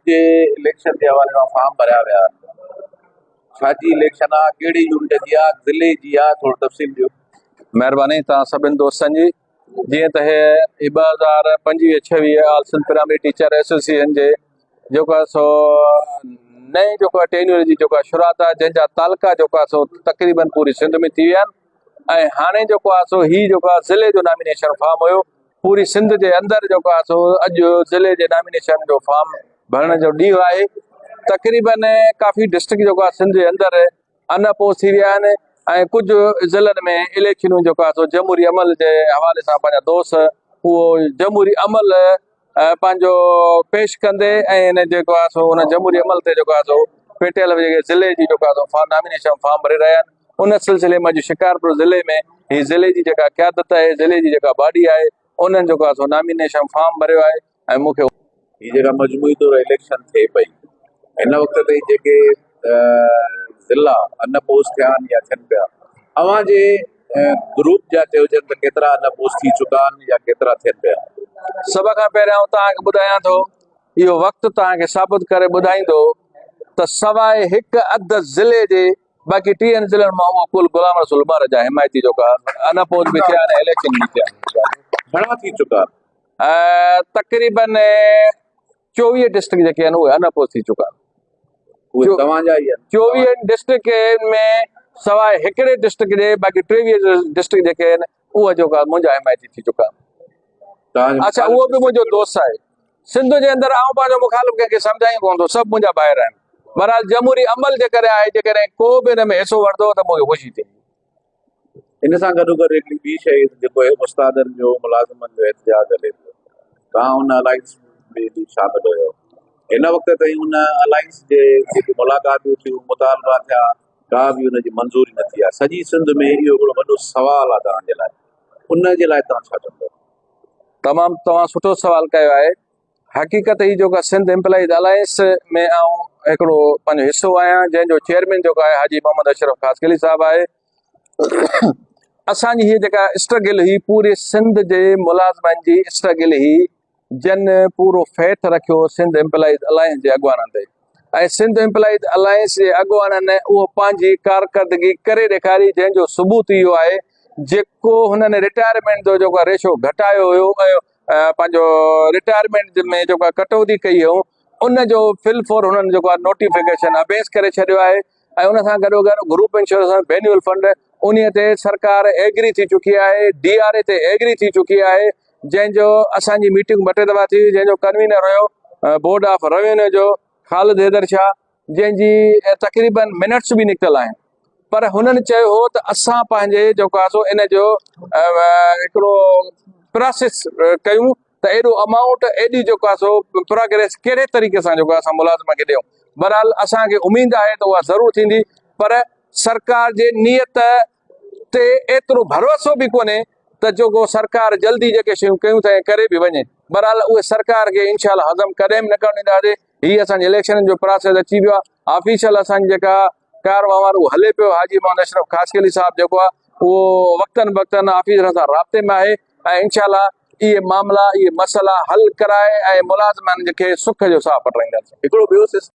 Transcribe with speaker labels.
Speaker 1: جي اليڪشن جي حوالي سان فارم ڀريا ويا ڇا جي اليڪشن آ ڪهڙي يونٽ جي آ ضلعي جي آ ٿورو تفصيل ڏيو.
Speaker 2: مهرباني توهان سڀن دوستن جي جيئن ته هي 2025 26 all Sindh primary teacher association جي جيڪو آهي سو نئين جيڪو آهي ٽينيور جي جيڪو آهي شروعات آهي جنهن جا تعلقا جيڪو آهي سو تقريبن پوري سنڌ ۾ ٿي ويا آهن ۽ هاڻي جيڪو آهي سو هي جيڪو آهي ضلعي جو نامينيشن فارم هيو پوري سنڌ جي اندر جيڪو آهي سو اڄ ضلعي جي نامينيشن جو فارم ڀرڻ جو ڏينهن آهي تقريبن ڪافي ڊسٽرڪٽ جيڪو آهي سنڌ جي اندر ان اپوز ٿي ويا آهن ۽ ڪجهه ضلعن ۾ اليڪشنون جيڪو آهي سو جمهوري عمل جي حوالي سان پنهنجا دوست اهو جمهوري عمل پنهنجو پيش ڪندي ۽ ان جيڪو آهي سو ان جمهوري عمل تي جيڪو آهي سو پيٽيل جيڪي ضلعي جي جيڪو آهي سو نامينيشن فارم ڀري رهيا آهن ان سلسلي ۾ اڄ شڪارپور ضلعي ۾ هي ضلعي جي جيڪا قيادت آهي ضلعي جي جيڪا باڊي آهي انهن جيڪو آهي سو نامينيشن فارم ڀريو آهي
Speaker 1: ۽ مون کي هي جيڪا مجموعي طور اليڪشن ٿئي پئي هن وقت تائين جيڪي ضلعا ان اپوز ٿيا آهن يا ٿين پيا اوهان جي گروپ جا چئجن ته ڪيترا ان اپوز ٿي چڪا آهن يا ڪيترا ٿين پيا.
Speaker 2: سڀ کان پهريان آئون توهان کي ٻڌايان ٿو اهو وقت توهان کي ثابت ڪري ٻڌائيندو ته سواء هڪ اڌ ضلعي جي باقي ٽيهن ضلعن مان اهو ڪل غلام رسول مهر جا حمايتي جيڪا ان اپوز به ٿيا آهن اليڪشن به ٿيا آهن.
Speaker 1: گهڻا ٿي چڪا آهن؟
Speaker 2: تقريبن 24 ڊسٽرڪٽ جيڪي آهن اهي ان اپوز ٿي چڪا آهن.
Speaker 1: اهي توهان جا ئي آهن.
Speaker 2: 24 ڊسٽرڪٽ ۾ سواء هڪڙي ڊسٽرڪٽ جي باقي 23 ڊسٽرڪٽ جيڪي آهن اهي جيڪا منهنجا حمايتي ٿي چڪا آهن. اڇا اهو به منهنجو دوست آهي. سنڌ جي اندر آئون پنهنجو مخالف ڪنهن کي سمجهان ئي ڪونه ٿو سڀ منهنجا ڀائر آهن. بهرحال جمهوري عمل جي ڪري آهي جيڪڏهن ڪو به ان ۾ حصو وٺندو ته مون کي خوشي ٿيندي.
Speaker 1: ان سان گڏوگڏ هڪڙي ٻي شيء ته جيڪو استادن جو ملازمن جو احتجاج هلي پيو توهان ان الائنس ۾ به شامل هيو هن وقت تائين ان الائنس جي جيڪي ملاقاتون ٿيون مطالبا ٿيا ڪا به ان جي منظوري نه ٿي آهي سڄي سنڌ ۾ اهو هڪڙو وڏو سوال آهي توهان جي لاء ان جي لاء توهان ڇا چوندو؟
Speaker 2: تمام توهان سٺو سوال ڪيو آهي حقيقت هي جيڪا سنڌ ايمپلائيز الائنس ۾ آئون هڪڙو پنهنجو حصو آهيان جنهن جو چيئرمين جيڪو آهي حاجي محمد اشرف خاصخيلي صاحب آهي اسان جي هي جيڪا اسٽرگل هئي پوري سنڌ جي ملازمن جي اسٽرگل هئي جن پورو فيٿ رکيو سنڌ ايمپلائيز الائنس جي اڳواڻن تي ۽ سنڌ ايمپلائيز الائنس جي اڳواڻن اهو پنهنجي ڪارڪردگي ڪري ڏيکاري جنهن جو ثبوت اهو آهي جيڪو هنن رٽائرمينٽ جو جيڪو ريشو گهٽايو هيو ۽ پنهنجو رٽائرمينٽ ۾ جيڪو ڪٽوتي ڪئي هئون ان جو فل فور هنن جيڪو آهي نوٽيفڪيشن ابيس ڪري ڇڏيو آهي ۽ ان سان گڏو گڏ گروپ انشورنس بينيول فنڊ انهي تي سرڪار ايگري ٿي چڪي آهي ڊي آر اي تي ايگري ٿي چڪي آهي جنهن جو اسان جي ميٽنگ ٻه ٽي دفعا ٿي هئي جنهن جو convener have board of revenue جو خالد حيدر شاهه جنهن جي تقريبن منٽس به نڪتل آهن پر هنن چيو هو ته اسان پنهنجي جيڪو آهي سو ان جو هڪڙو پراسيس ڪيون ته ايڏو امائونٽ ايڏي جيڪو آهي سو پراگريس ڪهڙي طريقي سان جيڪو اسان ملازم کي ڏيون بهرحال اسان کي اميد آهي ته اها ضرور ٿيندي پر سرڪار جي نيت تي ايترو ڀروسو به ڪونهي ته جيڪو سرڪار جلدي جيڪي شيون ڪيون ٿا ڪري به وڃي بهرحال اهي سرڪار کي انشاء الله هضم ڪڏهن به نه ڪرڻ ڏينداسين هي اسان جي اليڪشن جو پراسيس اچي ويو آهي آفيشل اسان جي جيڪا ڪار وهنوار اهو هلي پيو حاجي محمد اشرف خاصخيلي صاحب جيڪو آهي اهو وقتن بوقتن آفيسرن سان رابطي ۾ آهي ۽ انشاء الله اهي معاملا اهي مسئلا حل ڪرائي ۽ ملازمن کي سک جو ساهه پٽرائينداسين.
Speaker 1: هڪڙو ٻيو سسٽم.